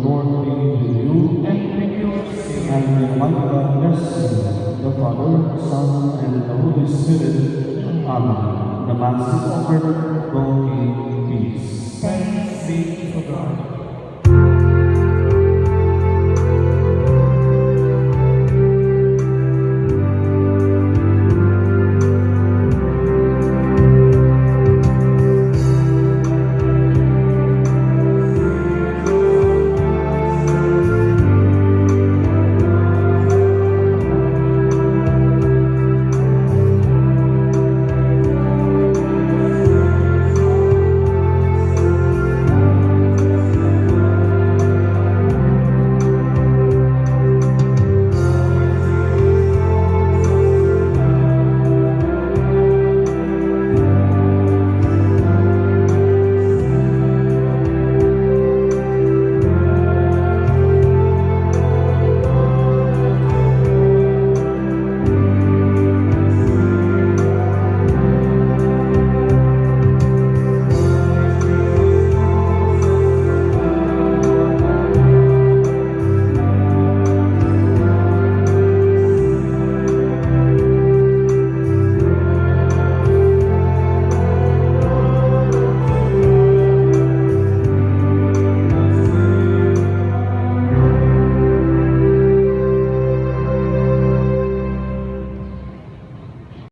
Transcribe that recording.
The Lord be with you. And with your spirit. And may Almighty God bless you, the Father, Son, and the Holy Spirit. Amen. The Mass is over. Go in peace. Thanks be to God.